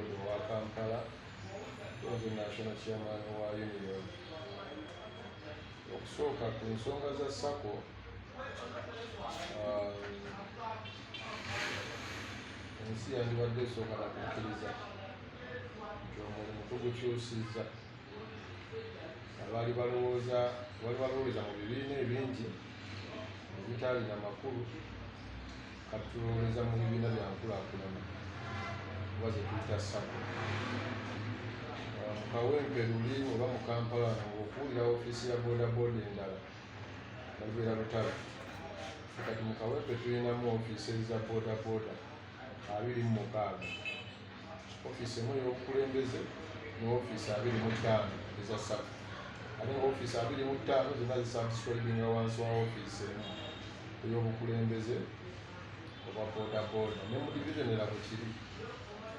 bodaboda owa Kampala, nze national chairman wa union. Okusooka ku nsonga za SACCO, ensi yandibadde esooka nakukkiriza nti omulimu tugukyusizza. Abaali balowooza, bali balowooleza mu bibiina ebingi ebitaalina makulu, kati tulowooleza mu bibiina bya nkulaakulana oba ze tuyita SACCO. Mu Kawempe luli oba mu Kampala ng'okuwulira ofiisi ya bodaboda endala balubeera lutalo. Kati mu Kawempe tulinamu ofiisi za bodaboda 26, ofiisi emu ey'obukulembeze ne ofiisi 25 eza SACCO, ate nga ofiisi 25 zonna zisubscribinga wansi wa ofiisi emu ey'obukulembeze obwa bodaboda. Ne mu division era bwe kiri.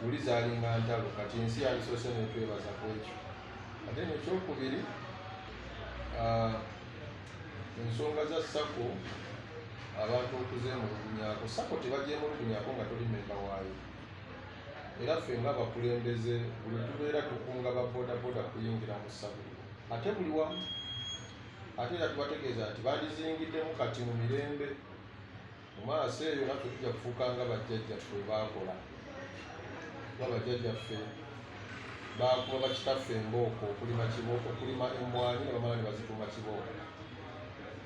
Luli zaalinga ntalo, kati ensi yalisoose netwebaza ku ekyo. Ate nekyokubiri, ensonga za SACCO, abantu okuzeemulugunyako, SACCO tebagyemulugunyako nga toli memba waayo. Era ffe ng'abakulembeze buli tubeera tukunga ba bodaboda kuyingira mu SACCO, ate buli wamu. Ate era tubategeeza nti bandiziyingiddemu kati mu mirembe. Mu maaso eyo naffe tujja kufuuka nga bajjajjaffe bwe baakola, kuba bajjajjaffe baakuba bakitaffe embooko okulima kibooko, okulima emmwanyi, ne bamala ne bazituuma kibooko,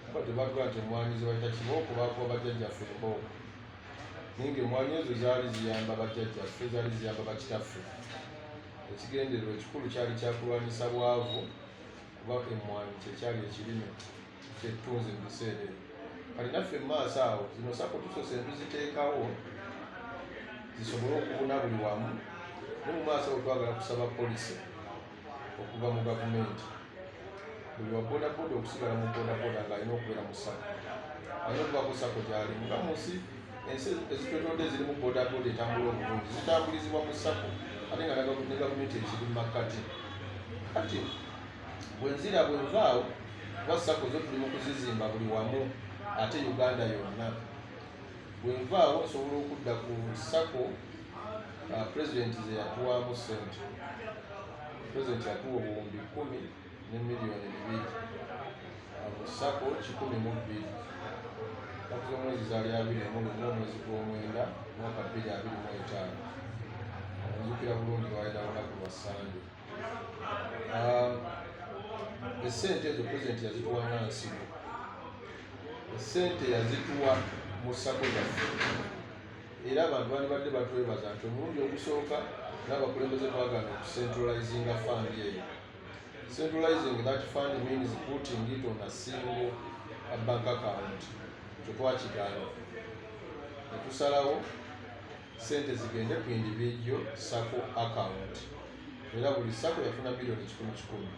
kuba tebagamba nti emmwanyi ze bayita kibooko. Baakuba bajjajjaffe embooko, naye ng'emmwanyi ezo zaali ziyamba bajjajjaffe, zaali ziyamba bakitaffe. Ekigendererwa ekikulu kyali kyakulwanyisa bwavu, kuba emmwanyi kyekyali ekirime kyettunzi mu biseera ebyo. Kati naffe mu maaso awo zino SACCO tusoose tuziteekawo zisobole okubuna buli wamu. Ne mu maaso awo twagala kusaba policy okuva mu gavumenti, buli wa bodaboda okusigala mu bodaboda ng'alina okubeera mu SACCO, alina okubaako SACCO gy'alimu, nga mu nsi ensi ezitwetodde ezirimu bodaboda etambula obulungi zitambulizibwa mu SACCO, ate nga ne gavumenti ekiri mu makkati. Kati bwenzira bwenvaawo, kuba SACCO zo tuli mu kuzizimba buli wamu ate Uganda yonna, bwenvaawo nsobola okudda ku SACCO pulezidenti ze yatuwaamu ssente. Pulezidenti yatuwa 10,000 ne miliyoni 2 mu SACCO 102. Ennaku z'omwezi zaali 21, omwezi gw'omwenda, mwaka 2025. Nzukira bulungi, lwalina lunaku lwa Sande. Essente ezo pulezidenti yazituwa nga nsigo. Essente yazituwa mu SACCO zaffe, era abantu bandibadde batwebaza nti omulundi ogusooka n'abakulembeze twagana okucentralizinga fund eyo. Centralizing that fund means putting it on a single bank account. Ekyo twakigaana, netusalawo sente zigende ku individual SACCO account, era buli SACCO yafuna miliyoni kikumi kikumi.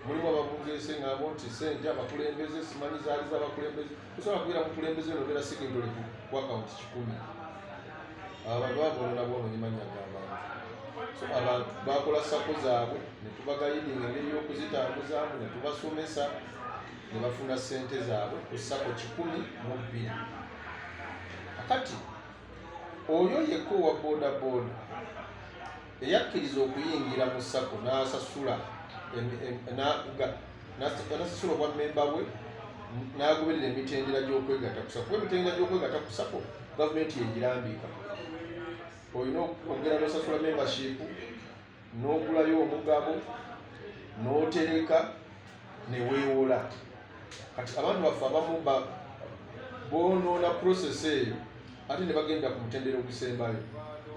Mulimu ababuuza eŋŋambo nti sente abakulembeze simanyi zaali z'abakulembeze. Tosobola kubeera mukulembeze nobeera signatory ku account 100. Abantu baboonona bwonoonyi mannya g'abantu. So abantu bakola SACCO zaabwe, ne tubaguidinga engeri y'okuzitambuzaamu, ne tubasomesa, ne bafuna sente zaabwe ku SACCO 102. Akati oyo yekka owa boda boda eyakkiriza okuyingira mu SACCO n'asasula n'asasula obwa memba bwe, n'agoberera emitendera gy'okwegatta ku SACCO, kuba emitendera gy'okwegatta ku SACCO gavumenti yegirambika. Olina okugenda n'osasula membership, n'ogulayo omugabo, n'otereka, ne weewola. Kati abantu baffe abamu boonoona process eyo, ate ne bagenda ku mutendera ogusembayo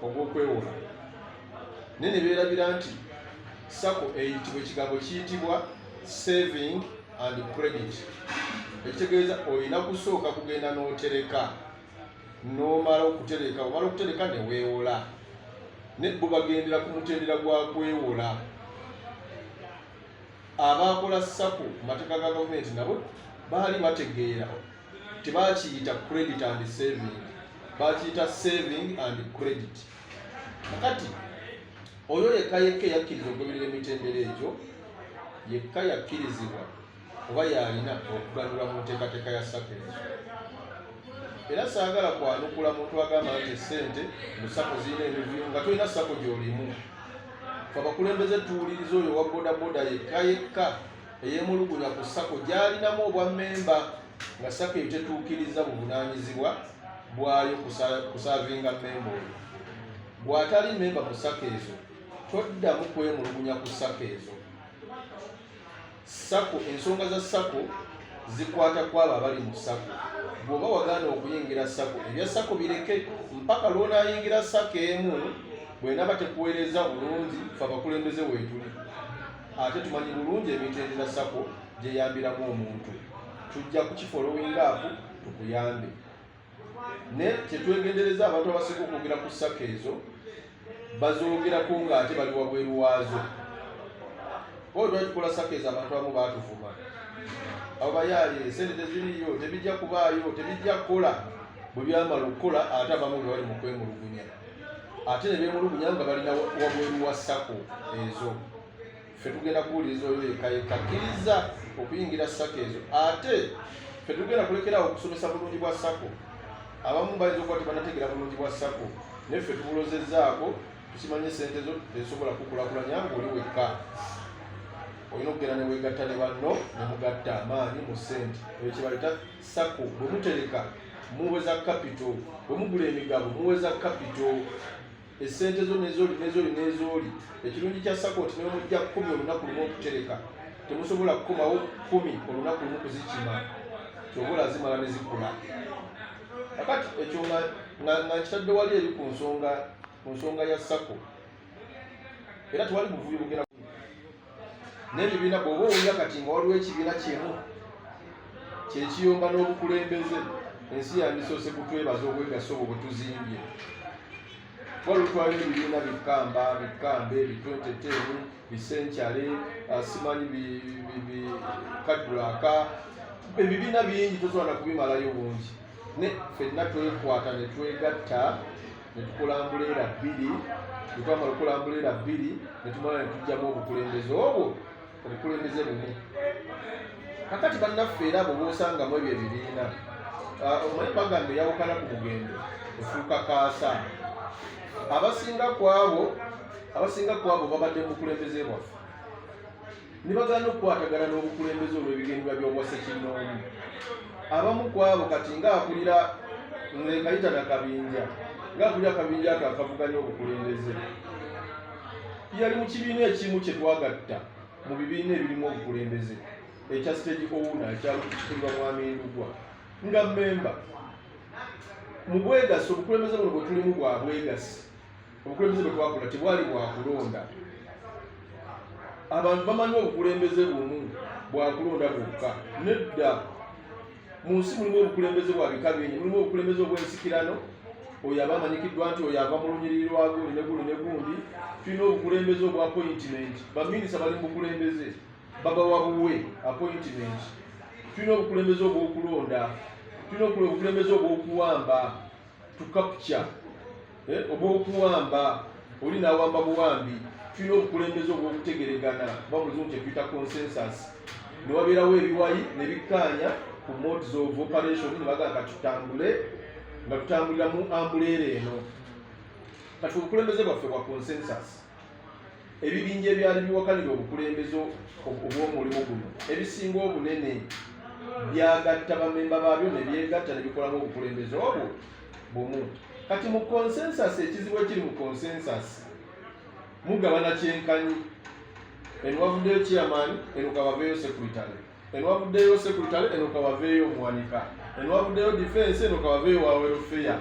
ogw'okwewola, naye ne beerabira nti SACCO eyitibwa ekigambo kiyitibwa saving and credit, ekitegeeza olina kusooka kugenda n'otereka, n'omala okutereka, omala okutereka ne weewola. Ne bo bagendera ku mutendera gwa kwewola. Abakola SACCO mu mateeka ga gavumenti nabo baali bategeera, tebakiyita credit and saving, bakiyita saving and credit. Kakati oyo yekka yekka eyakkiriza okugoberera emitendera egyo yekka yakkirizibwa oba yalina okuganyulwa mu nteekateeka ya SACCO ezo. Era saagala kwanukula muntu agamba nti essente mu SACCO zirina emivuyo nga tolina SACCO gy'olimu. Fe abakulembeze tuwuliriza oyo owa bodaboda yekka yekka eyeemulugunya ku SACCO gy'alinamu obwa mmemba nga SACCO eyo tetuukiriza buvunaanyizibwa bwayo kusavinga mmemba oyo. Bw'atali mmemba mu SACCO ezo toddamu kwemulugunya ku SACCO ezo. SACCO, ensonga za SACCO zikwata ku abo abali mu SACCO. Bw'oba wagaana okuyingira SACCO, ebya SACCO bireke mpaka lw'onaayingira SACCO emu. Bw'enaaba tekuweereza bulungi, ffe abakulembeze weetuli, ate tumanyi bulungi emitendera SACCO gyeyambiramu omuntu. Tujja kukifollowinga up tukuyambe. Ne kyetwegendereza, abantu abasinga okwogera ku SACCO ezo bazoogerako ng'ate bali wabweru waazo. Oyo twali tukola SACCO ezo, abantu abamu baatuvuma, abo bayaaye, sente teziriyo, tebijja kubaayo, tebijja kukola. Bwe byamala okukola, ate abamu bwe bali mu kwemulugunya, ate ne beemulugunya nga balina wabweru wa SACCO ezo. Ffe tugenda kuwuliriza oyo yekka yekka akkiriza okuyingira SACCO ezo. Ate ffe tugenda kulekerawo okusomesa bulungi bwa SACCO. Abamu bayinza okuba tebanategeera bulungi bwa SACCO, naye ffe tubulozezzaako. Tukimanye sente zo tezisobola kukulakulanya ng'oli wekka. Olina okugenda ne weegatta ne banno, ne mugatta amaanyi mu ssente. Eyo kye bayita SACCO. Bwe mutereka muweza capital, bwe mugula emigabo muweza capital, esente zo nezoli nezoli nezoli. Ekirungi kya SACCO nti nemujja 10 olunaku lumu okutereka, temusobola kukomawo 10 olunaku lumu kuzikima, kyobola zimala ne zikula. Kakati ekyo nga nkitadde wali eri ku nsonga ya SACCO. Era tewali buvuyo bugenda n'ebibiina. Bw'oba owulira kati nga waliwo ekibiina kimu kyekiyomba n'obukulembeze, ensi yandisoose kutwebaza obwegasse obwo bwe tuzimbye. Waliwo, twalina ebibiina bikamba bikambe bi 2010, bisenkyale, simanyi kaddulaka, ebibiina bingi tosobola nakubimalayo bungi. Ne ffenna twekwata ne twegatta ne tukola umbrella bbiri. Bwe twamala okukola umbrella bbiri, ne tumala ne tujjamu obukulembeze obwo, obukulembeze bumu. Kakati bannaffe era abo boosangamu ebyo ebibiina, omanyi bagamba eyawukana ku mugendo efuuka kaasa. Abasinga ku abo babadde mu bukulembeze bwaffe ne bagaana okukwatagana n'obukulembeze olw'ebigendwa by'obwasekinnoomu. Abamu ku abo kati ng'akulira, nze nkayita nakabinja, ng'akulira akabinja ako akavuganya obukulembeze, yali mu kibiina ekimu kye twagatta mu bibiina ebirimu obukulembeze ekya stage owner ekyakulirwa Mwami Ndugwa nga memba mu bwegasi. Obukulembeze buno bwe tulimu bwa bwegasi. Obukulembeze bwe twakola tebwali bwakulonda. Abantu bamanyi obukulembeze bumu bwakulonda bwokka. Nedda, mu nsi mulimu obukulembeze bwa bika bingi. Mulimu obukulembeze obw'ensikirano, oyo aba amanyikiddwa nti oyo ava mu lunyiriri lwa gundi ne gundi ne gundi. Tulina obukulembeze obwa appointment, baminisita bali mu bukulembeze, babawa buwe appointment. Tulina obukulembeze obw'okulonda, tulina obukulembeze obw'okuwamba, to capture, obw'okuwamba, oli n'awamba buwambi. Tulina obukulembeze obw'okutegeregana, oba mu luzungu kyetuyita consensus, ne wabeerawo ebiwayi ne bikkaanya ku modes of operation, ne bagamba kati tutambule nga tutambulira mu umbrella eno. Kati obukulembeze bwaffe bwa consensus. Ebibinja ebyali biwakanira obukulembeze obw'omulimu guno, ebisinga obunene byagatta bamemba baabyo ne byegatta ne bikolamu obukulembeze obwo bumu. Kati mu consensus, ekizibu ekiri mu consensus, mugabana kyenkanyi. Eno wavuddeyo chairman, eno kabaveeyo secretary, eno wavuddeyo secretary, eno kabaveeyo omuwanika, eno wavuddeyo defense, eno kabaveeyo wa welfare.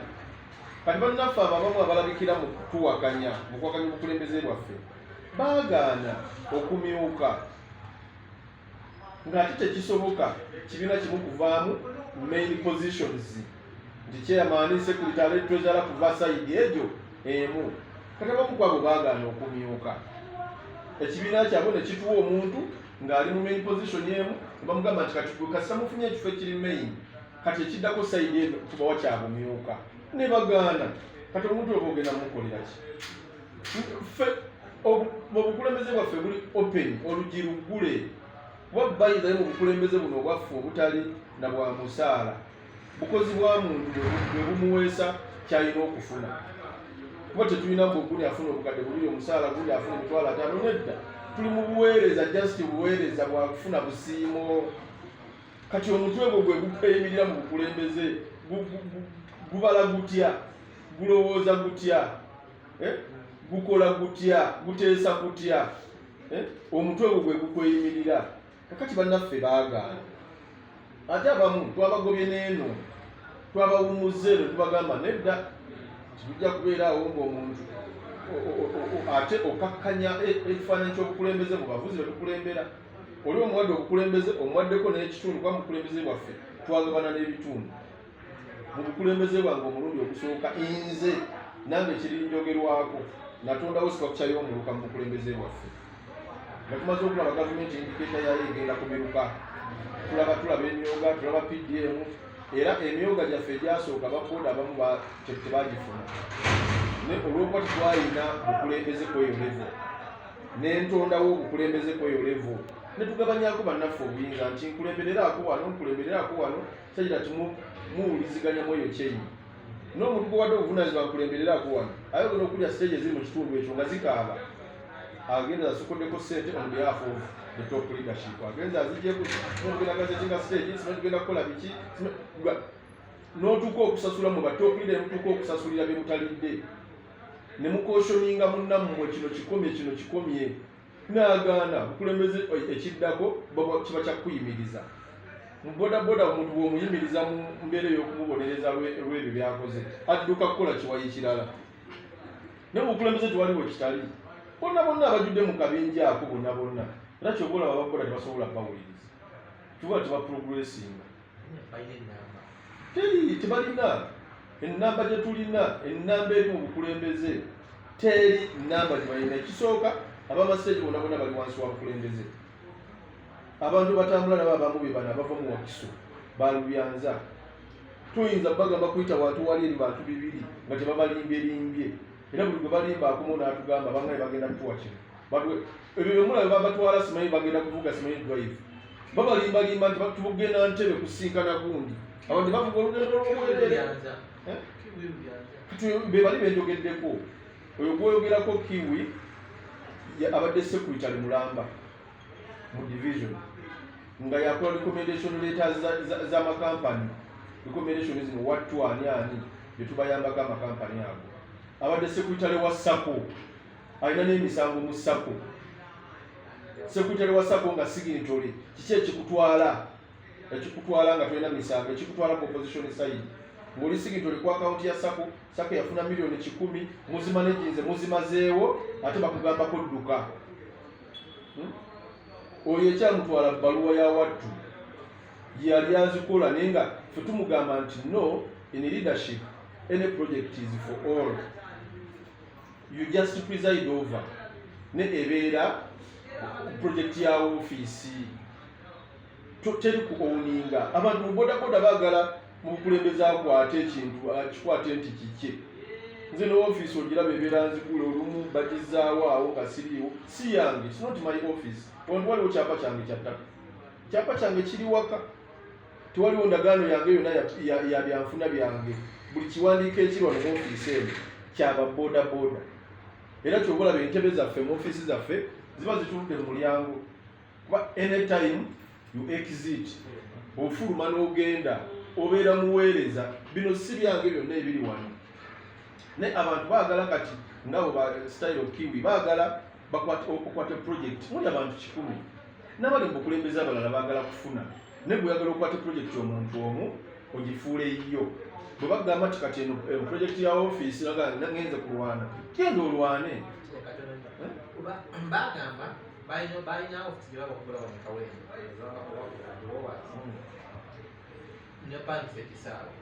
Kati bannaffe abo abamu abalabikira mu kutuwakanya, mu kuwakanya obukulembeze bwaffe, baagaana okumyuka, ng'ate tekisoboka kibiina kimu kuvaamu main positions nti chairman, secretary, treasurer kuva side egyo emu. Kati abamu ku abo baagaana okumyuka, ekibiina kyabwe ne kituwa omuntu ng'ali mu main position emu, ne bamugamba nti kati gwe kasita mufunye ekifo ekiri main, kati ekiddako side eno tubawa kyabumyuka, ne bagaana. Kati omuntu oba ogenda mumukolera ki? Ffe obukulembeze bwaffe buli open, oluggi luggule. Kuba bayinzayo mu bukulembeze buno obwaffe obutali na bwa musaala. Bukozi bwa muntu bwe bumuweesa kyalina okufuna, kuba tetulina mbu gundi afuna 2000 omusaala, gundi afuna 50,000. Nedda, tuli mu buweereza, just buweereza bwakufuna busiimo. Kati omutwe gwo gwe gukweyimirira mu bukulembeze, gubala gutya? Gulowooza gutya? Eh? Gukola gutya? Guteesa gutya? Eh? Omutwe gwo gwe gukweyimirira. Kakati bannaffe baagaana, ate abamu twabagobye n'eno, twabawumuzza eno, tubagamba nedda, titujja kubeera awo ng'omuntu ate okakkanya ekifaananyi ky'obukulembeze mu bavuzi betukulembera. Oli omuwadde obukulembeze, omuwaddeko n'ekitundu, kuba mu bukulembeze bwaffe twagabana n'ebitundu. Mu bukulembeze bwange omulundi ogusooka, nze nange kiri njogerwako, natondawo structure y'omuluka mu bukulembeze bwaffe nga tumaze okulaba gavumenti indicator yayo egenda ku miruka. Tulaba emyoga, tulaba PDM, era emyoga gyaffe egyasooka baboda abamu tebagifuna, ne olwokuba tetwalina bukulembeze kweyo level, nentondawo obukulembeze kweyo level, netugabanyako bannaffe obuyinza nti nkulembereraako wano, nkulembereraako wano, kyagira ti muwuliziganya mu eyo kyenyi n'omuntu gwewadde obuvunanyizibwa, nkulembereraako wano, ayogera okulya stage eziri mu kitundu ekyo nga zikaaba, agenda asokoddeko sente on behalf of the top leadership, agenza azigyeku, tugenda gazettinga stage, simanyi tugenda kukola biki, n'otuuka okusasula mu ba top leader, nemutuuka okusasulira bye mutalidde, ne mucautioninga munnammwe, kino kikomye, kino kikomye, n'agaana. Bukulembeze ekiddako kiba kya kuyimiriza mu bodaboda. Omuntu bw'omuyimiriza mu mbeera ey'okumubonereza lw'ebyo byakoze, adduka kukola kiwayi kirala. Naye mu bukulembeze tewaliwo kitali bonna bonna abajjudde mu kabinja ako bonna bonna. Era kyoba olaba abakola tebasobola bawuliriza, tuba tebaprogressinga. Balina ennamba? Teri, tebalina ennamba gye tulina. Ennamba eri mu bukulembeze, teri namba gye balina. Ekisooka, ab'amasiteegi bonna bonna bali wansi wa bukulembeze. Abantu batambula nabo abamu be bano abava mu Wakiso, balubyanza, tuyinza bagamba kuyita wantu wali eri bantu bibiri nga tebabalimbye-limbye, era buli gwe balimba akumu n'atugamba bangaye bagenda kutuwa kino. Ebyo byemulabe babatwala, simanyi bagenda kuvuga, simanyi drive, babalimbalimba nti tugenda Ntebe kusinkana gundi, abantu bavuga olugendo olw'obwerere. Lubyanza. Eh? Kiwi Lubyanza. Kati be bali benjogeddeko, oyo gwoyogerako Kiwi abadde secretary mulamba mu division, nga yakola recommendation letters z'amakampani, recommendation zino wattu ani ani betubayambako amakampani ago. Abadde secretary wa SACCO, alina n'emisango mu SACCO, secretary wa SACCO nga signatory. Kiki ekikutwala, ekikutwala nga tolina misango, ekikutwala ku opposition side ng'oli signatory ku akawunti ya SACCO? SACCO yafuna 100,000,000, muzimanaginze, muzimazeewo, ate bakugambako dduka. Oyo ekyamutwala bbaluwa ya wattu yali azikola, naye nga ffe tumugamba nti no, in leadership any project is for all, you just preside over, ne ebeera project ya ofiisi, teri ku owninga. Abantu mu bodaboda baagala mu bukulembeze akwate ekintu, akikwate nti kikye. Nze ne ofiisi ogiraba ebeera nzigule, olumu bagizaawo awo nga siriiwo, si yange. It's not my office. Wantu waliwo kyapa kyange kya ttaka, kyapa kyange kiri waka, tewaliwo ndagaano yange yonna ya byanfuna byange. Buli kiwandiiko ekiri wano mu ofiisi eno kyaba boda boda. Era kyoba olaba entebe zaffe mu ofiisi zaffe ziba zituludde mu mulyango, kuba anytime you exit, ofuluma n'ogenda, obeera muweereza. Bino si byange byonna ebiri wano. Naye abantu baagala kati ngabo ba style of Kiwi baagala okwate project muli abantu 100, n'abali mu bukulembeze abalala baagala kufuna, naye bwe oyagala okwate project omuntu omu ogifuula eyiyo, bwe bagamba nti kati eno project ya ofiisi, ngenze kulwana, genda olwane. Katono nnyo. Eh? Kuba bagamba balina ofisi gye baba okugula wano Kawempe nepangisa ekisaawe,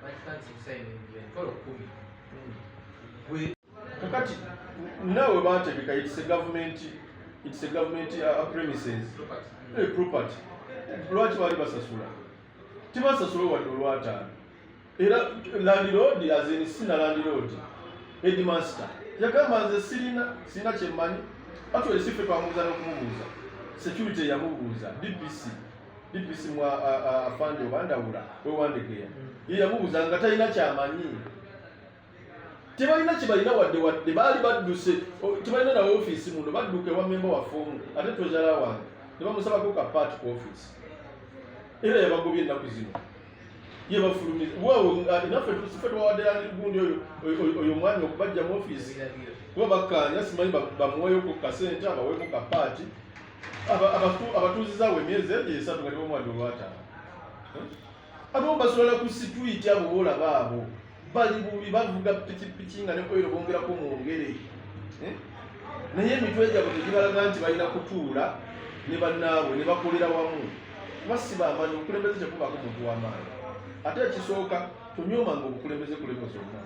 bakipangisa ekisaawe 10,000,000. Gwe Kakati naawe bategeka, it's a government premises. Property. Property. Lwaki baali basasula? Tebasasula wadde olwataano. Era landlord, as in sina landlord, headmaster yagamba nze sirina kyemmanyi. Actually si ffe twamubuuza n'okumubuuza, security yamubuuza, DPC. DPC mwa afande obandawula wewandegeya ye yamubuuza nga talina kyamanyi, tebalina kyebalina wadde wadde, baali badduse, tebalina na ofiisi muno, badduka ewa memba waffe omu ate treasurer wange ne bamusabako ka part ku ofiisi, era yabagobye ennaku zino yebafulumiza. Waawe naffe ffe twawadde gundi oyo oyo omwami okubajja mu ofiisi kuba bakkaanya, simanyi bamuweeyo ku kasente, abaweeko ka part, abatuuzizaawo emyezi egyo 3 nga tebamuwadde olwataano. Abamu basobola ku street, abo boolaba abo bali bubi, bavuga pikipiki nga ne oil bongerako mwongere. Eh? Naye emitwe gyabwe tegibalaga nti balina kutuula ne bannaabwe ne bakolera wamu, kuba si bamaanyi. Obukulembeze tekubaako muntu w'amaanyi. Ate ekisooka, tonyoomanga obukulembeze ku level zonna.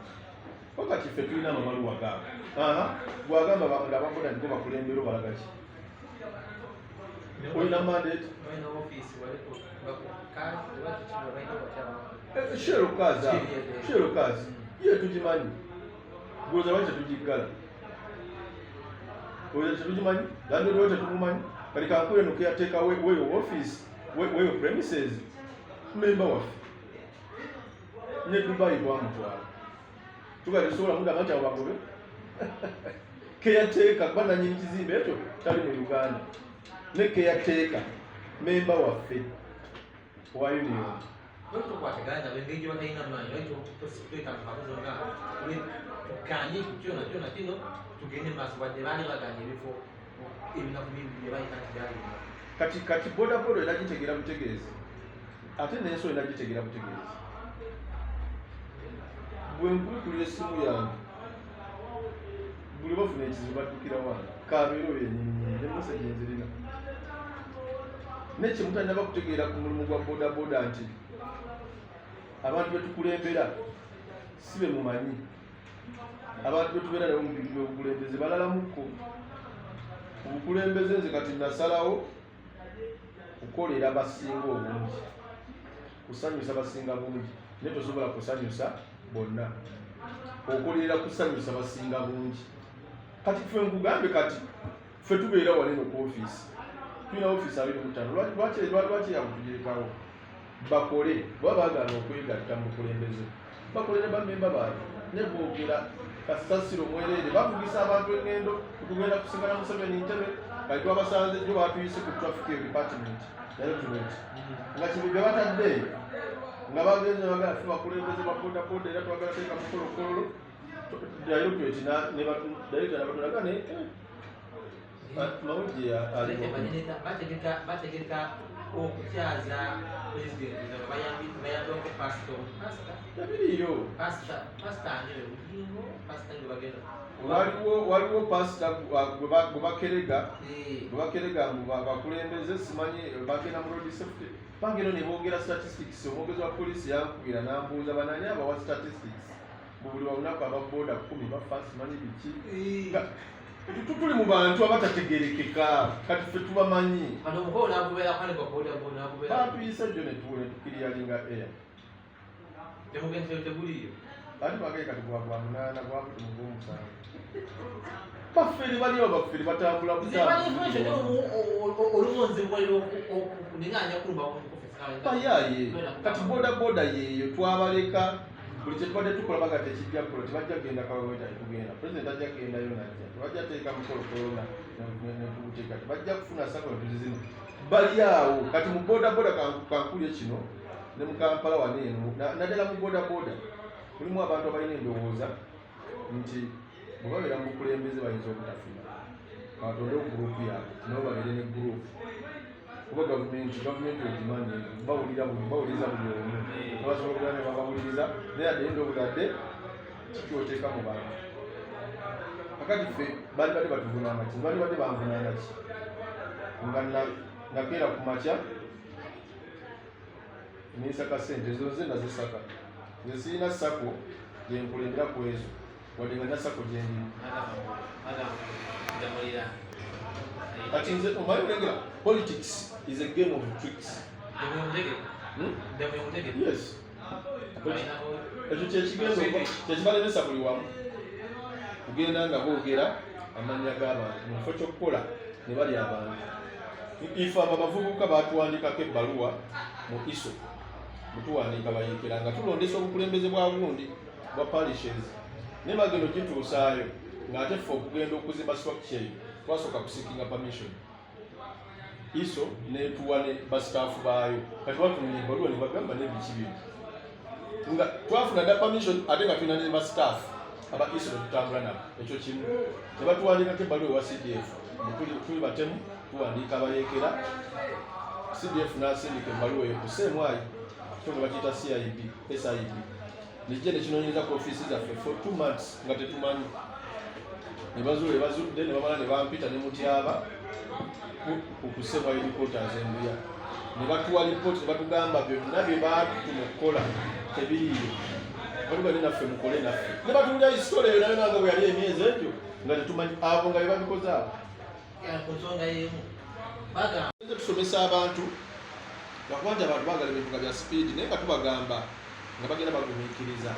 Wakati ffe tulina amabaluwa gaabwe. Aha, gwagamba nga ababoda nti bo bakulembera, obalaga ki? Olina mandate? Balina ofiisi waliko oba kikino balina bakyala. Shell cars awo, Shell cars ye tugimanyi. Gwoza lwaki tetugiggala? Oyo tetugimanyi, landlord we tetumumanyi. Kati kankule no caretaker weyo office, weyo premises, member waffe ne Dubai bwamutwala, tuga tesobola mugamba nti abo bagobe caretaker, kuba nanyini kizimbe ekyo tali mu Uganda, ne caretaker member waffe wa union. Lwaki tokwatagana nabo engeri gye batalina maanyi? Lwaki tositwekanga zonna tukkaanye kyona kyona kino tugende maaso, wadde baali baganye ebifo ebinaku bingi bye bayita nti byali binafu? Kati boda boda erina gitegeera butegeezi, ate n'ensi olina gitegeera butegeezi. Bwe nkubikulira essimu yange, buli bafuna ekizibu baddukira wange, kabeera oyo enyininyini ne message nzirina. Naye kyemutalina kutegeera ku mulimu gwa boda boda nti abantu betukulembera si be mumanyi. Abantu betubeera nabo mu bintu by'obukulembeze balalamukko mu bukulembeze. Nze kati nasalawo kukolera basinga obungi, kusanyusa basinga bungi, naye tosobola kusanyusa bonna. Okolerera kusanyusa basinga bungi. Kati ffe nkugambe, kati ffe tubeera waneno ku ofiisi, tulina ofiisi 25. Lwaki yabwe tugirekawo bakole? Baba baagaana okwegatta mu bukulembeze, bakolere bamemba baabwe ne boogera kasasiro mwereere, bavugisa abantu eŋŋendo okugenda kusigala Museveni ntebe. Kati twabasanze jjo, batuyise ku traffic department directorate nga kibi bye batadde, nga bagenze bagala ffe bakulembeze ba bodaboda era twagala teeka mukolo kololo directorate director nabatulaga ne mawujje. Bategeka okukyaza pulezidenti nga bayambako pasita. Tebiriyo. Pasita anyere Bugingo, pasita nga bagenda. Waliwo pasita gwe bakerega, gwe bakerega mbu bakulembeze, simanyi bagenda mu road safety, bagenda ne boogera statistics. Omwogezi wa poliisi yankubira nambuuza banani abawa statistics mu buli walunaku ababoda 10 bafa, simanyi biki. Tuli mu bantu abatategerekeka, kati ffe tubamanyi. Kano omukolo nagubeera kale gwa boda boda nagubeera. Batuyise jjo ne tuclearinga air. Temugenzeyo, teguliyo. Ate twagaye kati gwa munaana, gwavude mu gw'omusanvu. Bafere baliwo, bafere batambula. Olumu nzibuwalira nenganya kulumba. Bayaye kati boda boda yeeyo twabaleka. Buli kyetubadde tukola baga tekijja kukola, tebajja kugenda Kawempe, tugenda pulezidenti ajja kugendayo najja, tebajja teeka mukolo korona netuguteeka, tebajja kufuna SACCO netuzizima. Bali awo kati mu boda boda. Kankulye kino ne mu Kampala wano eno, naddala mu boda boda mulimu abantu abalina endowooza nti bwe babeera mu bukulembeze bayinza obutafuna. Katondewo gurupu yaabwe, nabo babeere ne gurupu, kuba gavumenti ogimanyi, bawulira buli bawuliriza buli omu, basobola okubeera ne babawuliriza, naye at the end of the day kikyoteeka mu bantu. Kakati ffe bali badde batuvunaana ki? Bali badde banvunaana ki nga nakeera ku makya nensaka sente ezo? Nze nazisaka, nze sirina SACCO gyenkulembera ku ezo, wadde nga nina SACCO gyendimu. Kati nze omanyi olengera, politics is a game of tricks. Hmm? Yes, ekyo kyekigenda kyekibalemesa buli wamu kugenda nga boogera amannya g'abantu mu kifo ky'okukola ne bali abantu. Ife abo abavubuka batuwandikako ebbaluwa mu ISO, mutuwandiika bayiikira nga tulondesa obukulembeze bwa gundi bwa parishes, naye bagenda ogituusaayo ng'ate ffe okugenda okuzimba structure eyo twasooka kuseekinga permission ISO netuwa ne basitaafu baayo. Kati batunula ebbaluwa ne bagamba nebiki bino, nga twafuna dda permission ate nga tulina ne basitaafu aba ISO netutambula nabo. Ekyo kimu. Ne batuwandiikako ebbaluwa ewa CDF, tuli batemu, tuwandiika abayeekera. CDF n'asindika ebbaluwa eyo ku CMI, kitongole bakiyita CIB SIB, nejja nekinoonyereza ku ofiisi zaffe for 2 months nga tetumanyi. Ne bazuula ebazudde, ne bamala ne bampita ne mutyaba ku CMI headquarters embuya, ne batuwa lipooti, ne batugamba byonna bye baatutuma okukola tebiriiyo, batugambye naffe mukole naffe, ne batuwulira history eyo nayo nanga bwe yali emyezi egyo nga tetumanyi abo nga bye babikoze abo. Ku nsonga y'emu bagamba Tusomesa abantu lwakuba nti abantu baagala ebintu nga bya speed, naye nga tubagamba nga bagenda bagumiikiriza,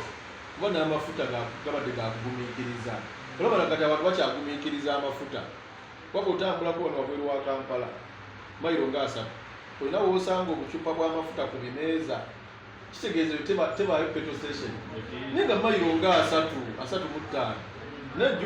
kuba n'amafuta gabadde gakugumiikiriza. Olaba kati abantu bakyagumiikiriza amafuta, kuba bw'otambulako wano wabweru wa Kampala mayiro nga 30, olina woosanga obucupa bw'amafuta ku bimeeza, kitegeeza eyo tebaayo petrol station, naye nga mayiro nga 30, 35, naye.